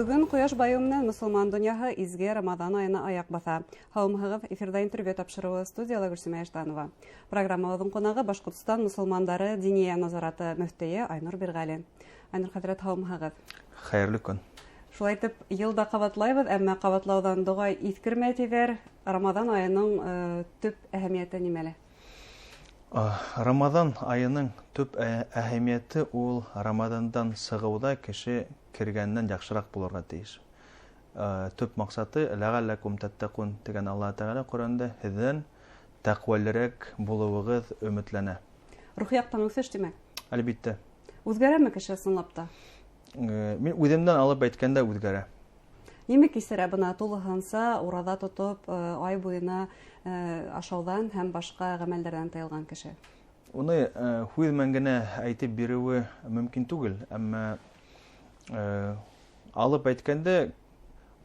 Бөгөн ҡояш байыу менән мосолман донъяһы изге Рамаҙан айына аяҡ баҫа. Һаумыһығыҙ, эфирҙа интервью тапшырыуы, студияла Гөлсимә Иштанова. Программабыҙҙың ҡунағы Башҡортостан мосолмандары Диниә назараты мөфтөйө Айнур Бирғәлин. Айнур хәҙрәт, һаумыһығыҙ. Хәйерле көн. Шулай итеп, йыл да ҡабатлайбыҙ, әммә ҡабатлауҙан доға иҫкермәй тиҙәр. Рамаҙан айының төп әһәмиәте нимәлә? Рамаҙан айының төп әһәмиәте ул Рамаҙандан сығыуҙа кеше кергәненән яҡшыраҡ булырға тейеш. Төп маҡсаты ләғәлләкүм тәттәҡун тигән Аллаһ Тәғәлә Ҡөрьәндә һеҙҙән тәҡүәлерәк булыуығыҙ өмөтләнә. Рухи яҡтан үҫеш, тимәк? Әлбиттә. Үҙгәрәме кеше ысынлап та? Мин үҙемдән алып әйткәндә, үҙгәрә. Нимә кисерә бына тулыһынса ураҙа тотоп, ай буйына ашауҙан һәм башҡа ғәмәлдәрҙән тыйылған кеше? Уны һүҙ менән генә әйтеп биреүе мөмкин түгел, әммә алып әйткәндә,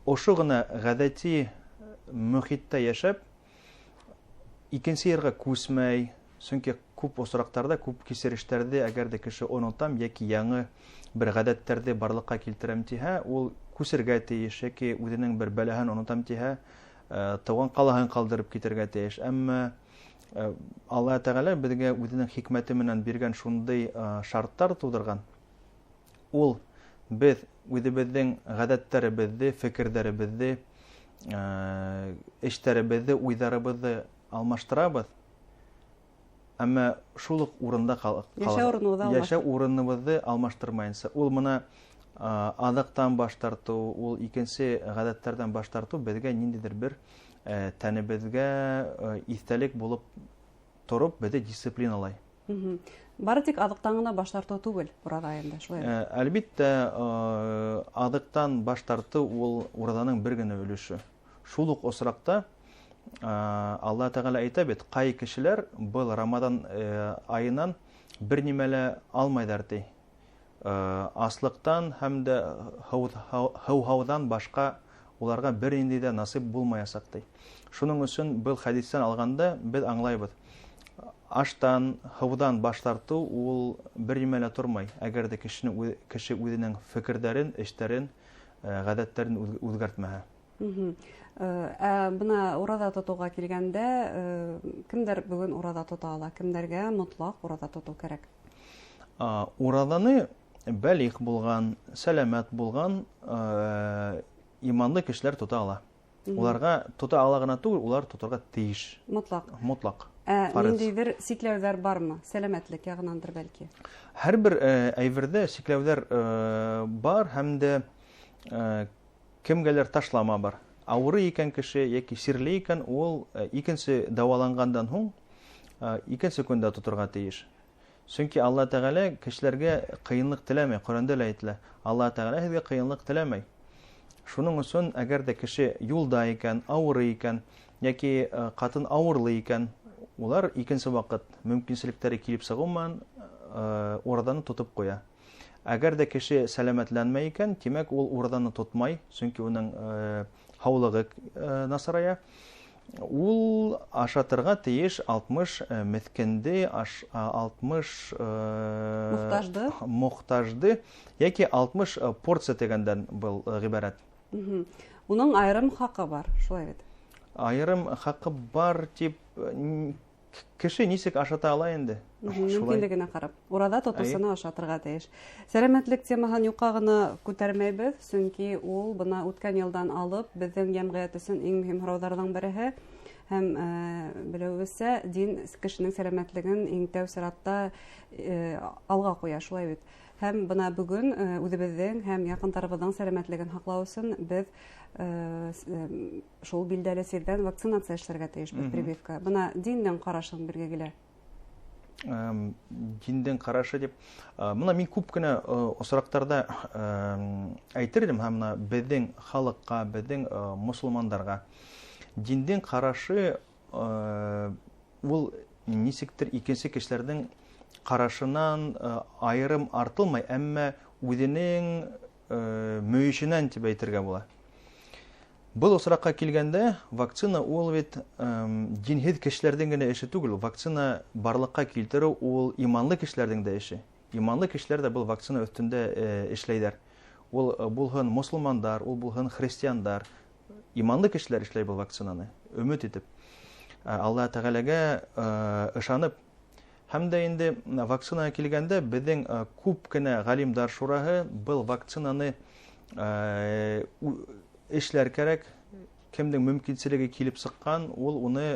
ошо ғына ғәҙәти мөхиттә йәшәп, икенсе йырға күсмәй, сөнки күп осраҡтарҙа күп кисерештәрҙе әгәр ҙә кеше онотам йәки яңы бер ғәҙәттәрҙе барлыҡҡа килтерәм тиһә, ул күсергә тейеш, йәки үҙенең бер бәләһен онотам тиһә, тыуған ҡалаһын ҡалдырып китергә тейеш. Әммә Аллаһ Тәғәлә беҙгә үҙенең хикмәте менән биргән шундай шарттар тыуҙырған. Ул беҙ үҙебеҙҙең ғәҙәттәребеҙҙе, фекерҙәребеҙҙе, эштәребеҙҙе, уйҙарыбыҙҙы алмаштырабыҙ. Әммә шул уҡ урында Йәшәү урыныбыҙҙы алмаштыр. Йәшәү урыныбыҙҙы алмаштырмайынса. Ул бына аҙыҡтан баш тартыу, ул икенсе ғәҙәттәрҙән баш тартыу беҙгә ниндәйҙер бер тәнебеҙгә иҫтәлек булып тороп, беҙҙе дисциплиналай. Бары тик аҙыҡтан ғына баш тартыу түгел ураҙа айында, шулай? Әлбиттә, аҙыҡтан баш тартыу ул ураҙаның бер генә өлөшө. Шул уҡ осраҡта, Аллаһ Тәғәлә әйтә бит, ҡай кешеләр был Рамаҙан айынан бер нимә лә алмайҙар ти. Аслыҡтан һәм дә һыуһауҙан башҡа уларға бер ниндәй ҙә насип булмаясаҡ ти. Шуның өсөн был хәдистән алғанда беҙ аңлайбыҙ. Аштан, һыуҙан баш тартыу ул бер нимә лә тормай. Әгәр ҙә кеше үҙенең фекерҙәрен, эштәрен, ғәҙәттәрен үҙгәртмәһә. Ә бына ураҙа тотоуға килгәндә, кемдәр бөгөн ураҙа тота ала? Кемдәргә мотлаҡ ураҙа тотоу кәрәк? Ураҙаны бәлиғ булған, сәләмәт булған, иманлы кешеләр тота ала. Уларға тота ала ғына түгел, улар тоторға тейеш. Мотлаҡ. Мотлаҡ. Ә Фарыз. ниндәйҙер сикләүҙәр бармы? Сәләмәтлек яғынандыр бәлки? Һәр бер әйберҙә сикләүҙәр бар һәм дә кемгәлер ташлама бар. Ауырый икән кеше йәки сирле икән, ул икенсе дауаланғандан һуң икенсе көндә тоторға тейеш. Сөнки Аллаһ Тәғәлә кешеләргә ҡыйынлыҡ теләмәй, Ҡөрьәндә лә әйтелә. Аллаһ Тәғәлә һеҙгә ҡыйынлыҡ теләмәй. Шуның өсөн әгәр ҙә кеше юлда икән, ауырый икән, йәки ҡатын ауырлы икән, улар икенсе ваҡыт мөмкинселектәре килеп сығыу менән ураҙаны тотоп ҡуя. Әгәр ҙә кеше сәләмәтләнмәй икән, тимәк ул ураҙаны тотмай, сөнки уның һаулығы насарая. Ул ашатырға тейеш 60 меҫкенде, 60 Мохтажды. мохтажды, йәки 60 порция тигәндән был ғибәрәт. Уның айырым хаҡы бар, шулай бит? Айырым хаҡы бар тип кеше нисек ашата ала инде? Шулай. Мөмкинлегенә ҡарап. Ураҙа тотоусыны ашатырға тейеш. Сәләмәтлек темаһын юҡҡа ғына күтәрмәйбеҙ, сөнки ул бына үткән йылдан алып беҙҙең йәмғиәт өсөн иң мөһим һорауҙарҙың береһе. Һәм белеүебеҙсә, дин кешенең сәләмәтлеген иң тәү сиратта алға ҡуя, шулай бит? Һәм бына бөгөн үҙебеҙҙең һәм яҡындарыбыҙҙың сәләмәтлеген һаҡлау өсөн беҙ шул билдәле сирҙән вакцинация эшләргә тейешбеҙ, прививка. Бына диндең ҡарашын билгелә. Диндең ҡарашы тип, бына мин күп кенә осраҡтарҙа әйтер инем, һәм бына беҙҙең халыҡҡа, беҙҙең мосолмандарға диндең ҡарашы ул нисектер икенсе кешеләрҙең ҡарашынан айырым артылмай, әммә үҙенең мөйөшөнән тип әйтергә була. Был осраҡҡа килгәндә, вакцина ул бит динһеҙ кешеләрҙең генә эше түгел. Вакцина барлыҡҡа килтереү ул иманлы кешеләрҙең дә эше. Иманлы кешеләр ҙә был вакцина өҫтөндә эшләйҙәр. Ул булһын мосолмандар, ул булһын христиандар, иманлы кешеләр эшләй был вакцинаны, өмөт итеп, Алла Тәғәләгә ышанып. Һәм дә инде вакцинаға килгәндә, беҙҙең күп кенә ғалимдар шураһы был вакцинаны эшләр кәрәк, кемдең мөмкинселеге килеп сыҡҡан, ул уны,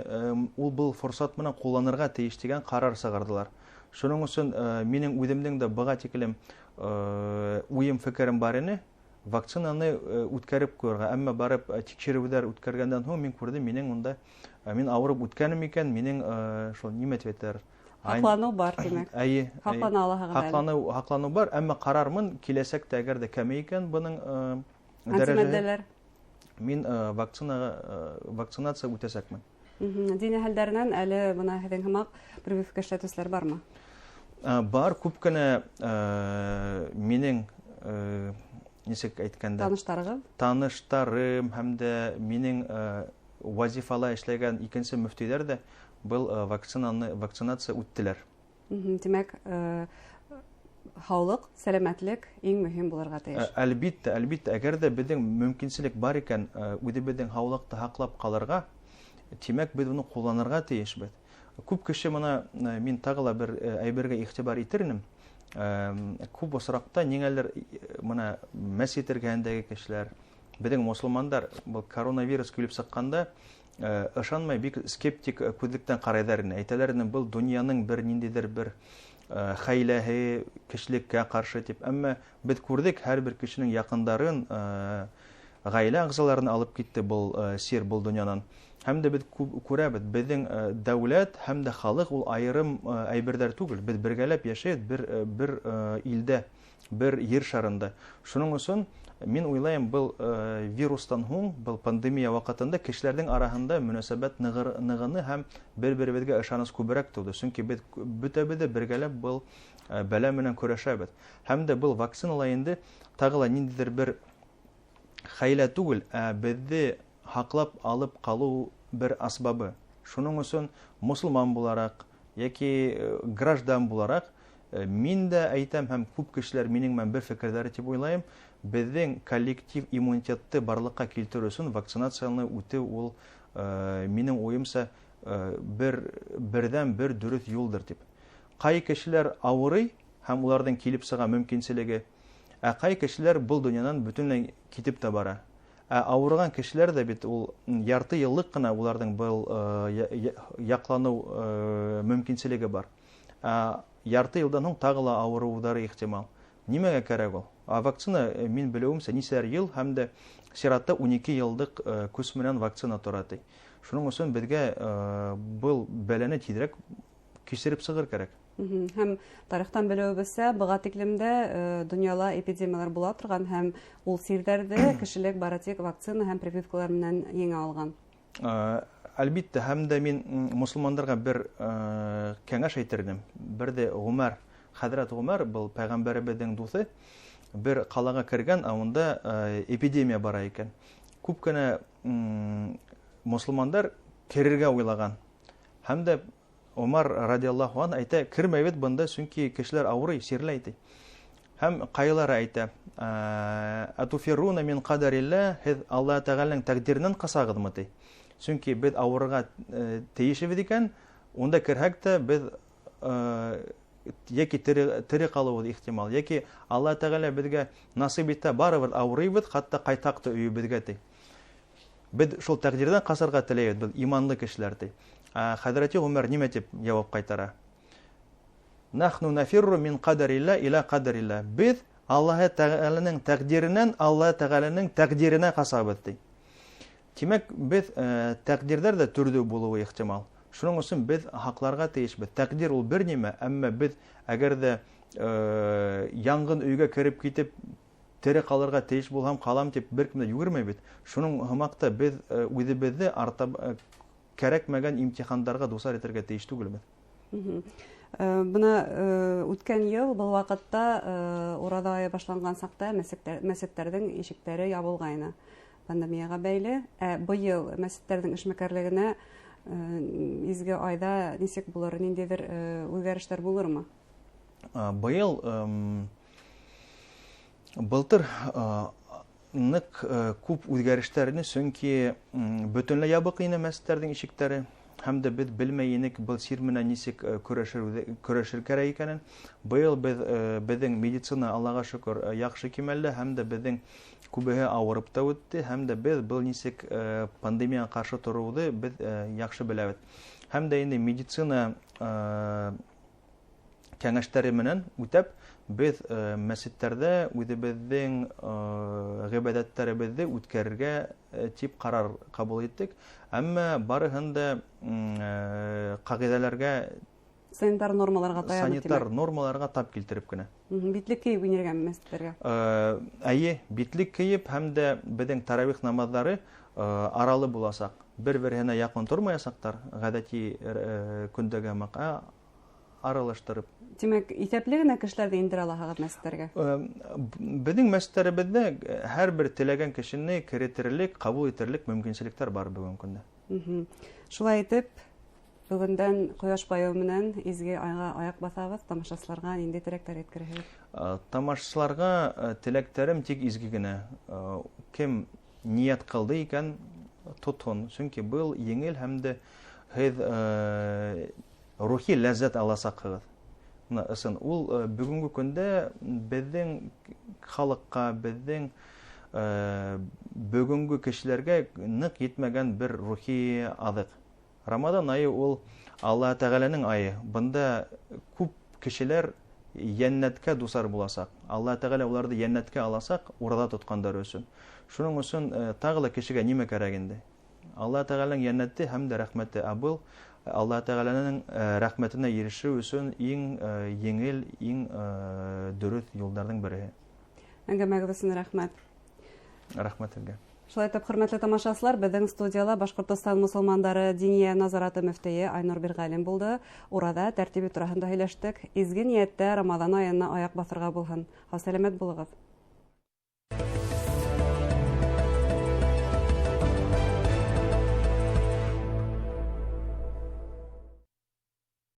ул был форсат менән ҡулланырға тейеш тигән ҡарар сығарҙылар. Шуның өсөн минең үҙемдең дә быға тиклем уйым, фекерем бар ине вакцинаны үткәреп ҡуйырға. Әммә барып тикшереүҙәр үткәргәндән һуң мин күрҙем, минең унда мин ауырып үткәнем икән, минең шул нимә тип әйтәләр? Һаҡланыу бар, тимәк. Әйе, Һаҡлана алаһығыҙ әле. Һаҡланыу бар, әммә ҡарармын киләсәктә, әгәр дә кәмей икән бының дәрәжәһе, Антиматдәләр. Мин вакцинация үтәсәкмен. Дин әһелдәренән әле бына һеҙҙең һымаҡ прививка эшләтеүселәр бармы? Бар, күп кенә минең, нисек әйткәндә, Таныштарығыҙ? Таныштарым һәм дә минең вазифала эшләгән икенсе мөфтөйҙәр ҙә был вакцинация үттеләр. Тимәк, һаулыҡ, сәләмәтлек иң мөһим булырға тейеш. Әлбиттә, әлбиттә, әгәр ҙә беҙҙең мөмкинселек бар икән, үҙебеҙҙең һаулыҡты һаҡлап ҡалырға, тимәк, беҙ уны ҡулланырға тейешбеҙ. Күп кеше бына, мин тағы ла бер әйбергә иғтибар итер инем. Күп осраҡта ниңәлер, бына мәсет эргәһендәге кешеләр, беҙҙең мосолмандар был коронавирус килеп сыҡҡанда, ышанмай, бик скептик күҙлектән ҡарайҙар ине. Әйтәләр ине, был донъяның бер ниндәйҙер бер хәйләһе кешелеккә ҡаршы тип. Әммә беҙ күрҙек, һәр бер кешенең яҡындарын, ғаилә ағзаларын алып китте был сир был донъянан. Һәм дә беҙ күрәбеҙ, беҙҙең дәүләт һәм дә халыҡ ул айырым әйберҙәр түгел. Беҙ бергәләп йәшәйбеҙ бер илдә, бер ер шарында. Шуның өсөн мин уйлайым, был вирустан һуң, был пандемия ваҡытында кешеләрҙең араһында мөнәсәбәт нығыны һәм бер-беребеҙгә ышаныс күберәк тыуҙы. Сөнки беҙ бөтәбеҙ ҙә бергәләп был бәлә менән көрәшәбеҙ. Һәм дә был вакцинала инде тағы ла ниндәйҙер бер хәйлә түгел, ә беҙҙе һаҡлап алып ҡалыу бер асбабы. Шуның өсөн мосолман булараҡ йәки граждан булараҡ мин дә әйтәм, һәм күп кешеләр минең менән бер фекерҙәре тип уйлайым, беҙҙең коллектив иммунитетты барлыҡҡа килтереү өсөн вакцинацияны үтеү ул минең уйымса берҙән бер дөрөҫ юлдыр тип. Ҡай кешеләр ауырый һәм уларҙың килеп сыға мөмкинселеге, ә ҡай кешеләр был донъянан бөтөнләй китеп тә бара. Ә ауырыған кешеләр ҙә бит ул ярты йыллыҡ ҡына уларҙың был яҡланыу мөмкинселеге бар. Ә ярты йылдан һуң тағы ла ауырыуҙары ихтимал. Нимәгә кәрәк ул? Ә вакцина, мин белеүемсә, нисәләр йыл һәм дә сиратта ун ике йылдыҡ көс менән вакцина тора ти. Шуның өсөн беҙгә был бәләне тиҙерәк кисереп сығыр кәрәк. Һәм тарихтан белеүебеҙсә, быға тиклем дә донъяла эпидемиялар була торған һәм ул сирҙәрҙе кешелек бары тик вакцина һәм прививкалар менән еңә алған. Әлбиттә, һәм дә мин мосолмандарға бер кәңәш әйтер инем. Бер ҙә Ғүмәр, хәҙрәт Ғүмәр, был пәйғәмбәребеҙҙең дуҫы, бер ҡалаға кергән, ә унда эпидемия бара икән. Күп кенә мосолмандар керергә уйлаған. Һәм дә Умар радиаллаһу анһу әйтә, кермәйбеҙ бында, сөнки кешеләр ауырый, сирләй ти. Һәм ҡайһылары әйтә, атуфируна мин ҡадарилла, һеҙ Аллаһ Тәғәләнең тәҡдиренән ҡасағыҙмы ти. Сөнки беҙ ауырырға тейешебеҙ икән, унда керһәк тә беҙ йәки тере ҡалыуыбыҙ ихтимал, йәки Аллаһ Тәғәлә беҙгә насип итә, барыбер ауырыйбыҙ, хатта ҡайтаҡ та өйөбөҙгә ти. Беҙ шул тәҡдирҙән ҡасырға теләйбеҙ, беҙ иманлы кешеләр ти. Ә хәҙрәти Ғүмәр нимә тип яуап ҡайтара? Нахну нафирру мин ҡадарилла иля ҡадарилла. Беҙ Аллаһ Тәғәләнең тәҡдиренән Аллаһ Тәғәләнең тәҡдиренә ҡасабыҙ ти. Тимәк, беҙ тәҡдирҙәр ҙә төрлө булыуы ихтимал. Шуның өсөн беҙ һаҡларға тейешбеҙ. Тәҡдир ул бер нимә, әммә беҙ әгәр ҙә яңғын өйгә кереп китеп тере ҡалырға тейеш булһам, ҡалам тип бер кем дә йүгермәй бит. Шуның һымаҡ та беҙ үҙебеҙҙе артап кәрәкмәгән имтихандарға дусар итергә тейеш түгелбеҙ. Бына үткән йыл был ваҡытта ураҙа айы башланған саҡта мәсеттәрҙең ишектәре ябылғайны пандемияға бәйле. Ә быйыл мәсеттәрҙең эшмәкәрлегенә изге айҙа нисек булыр, ниндәйҙер үҙгәрештәр булырмы? Быйыл Былтыр ныҡ күп үҙгәрештәр ине, сөнки бөтөнләй ябыҡ ине мәсеттәрҙең ишектәре. Һәм дә беҙ белмәй инек был сир менән нисек көрәшер кәрәк икәнен. Быйыл беҙҙең медицина, Аллаға шөкөр, яҡшы кимәлдә, һәм дә беҙҙең күбеһе ауырып та үтте, һәм дә беҙ был нисек пандемияға ҡаршы тороуҙы беҙ яҡшы беләбеҙ. Һәм дә инде медицина кәңәштәре менән үтәп, беҙ мәсеттәрҙә үҙебеҙҙең ғибәҙәттәребеҙҙе үткәрергә тип ҡарар ҡабул иттек. Әммә барыһын да ҡағиҙәләргә, санитар нормаларға таянып, санитар нормаларға тап килтереп кенә. Битлек кейеп инергә мәсеттәргә? Әйе, битлек кейеп, һәм дә беҙҙең таравих намаҙҙары аралы буласаҡ. Бер-береһенә яҡын тормаясаҡтар, ғәҙәти көндәге һымаҡ, аралаштырып. Тимәк, иҫәпле генә кешеләрҙе индерә алаһығыҙ мәсеттәргә? Беҙҙең мәсеттәребеҙҙә һәр бер теләгән кешене керетерлек, ҡабул итерлек мөмкинселектәр бар бөгөнгө көндә. Шулай итеп, бөгөндән ҡояш байыуы менән изге айға аяҡ баҫабыҙ. Тамашасыларға ниндәй теләктәр еткерәһегеҙ? Тамашасыларға теләктәрем тик изге генә. Кем ниәт ҡылды икән, тотһон. Сөнки был еңел һәм дә һеҙ рухи ләззәт аласаҡһығыҙ. Бына ысын, ул бөгөнгө көндә беҙҙең халыҡҡа, беҙҙең бөгөнгө кешеләргә ныҡ етмәгән бер рухи аҙыҡ. Рамаҙан айы ул Аллаһ Тәғәләнең айы. Бында күп кешеләр йәннәткә дусар буласаҡ. Аллаһ Тәғәлә уларҙы йәннәткә аласаҡ ураҙа тотҡандары өсөн. Шуның өсөн тағы ла кешегә нимә кәрәк инде? Аллаһ Тәғәләнең йәннәте һәм дә рәхмәте. Ә был Аллаһ Тәғәләнең рәхмәтенә ирешеү өсөн иң еңел, иң дөрөҫ юлдарҙың береһе. Әңгәмәгеҙ өсөн рәхмәт. Рәхмәт һеҙгә. Шулай итеп, хөрмәтле тамашасылар, беҙҙең студияла Башҡортостан мосолмандары Диния назараты мөфтөйө Айнур Бирғәлин булды. Ураҙа тәртибе тураһында һөйләштек. Изге ниәттә Рамаҙан айына аяҡ баҫырға булһын. Һау-сәләмәт булығыҙ.